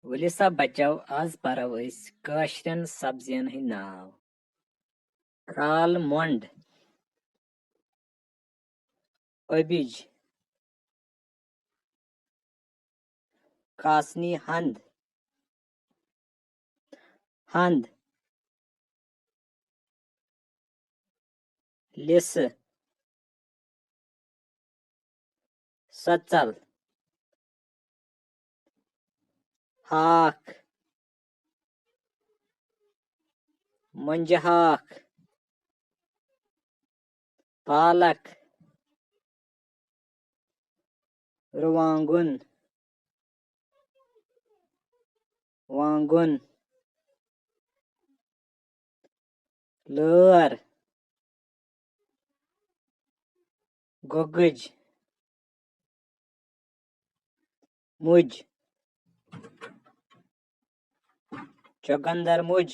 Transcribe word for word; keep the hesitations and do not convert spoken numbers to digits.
ؤلِو سا بچو، آز پرو أسۍ کٲشرٮ۪ن سبزین ہٕنٛدۍ ناو۔ کرٛال مۄنٛڈ، أبِج، کاسنی ہند، ہند، لِسہٕ، سۄژل، ہاکھ، مۄنجہِ ہاکھ، پالک، رُوانٛگُن، وانٛگُن، لٲر، گۄگٕج، مُج، چۄگندر مُج،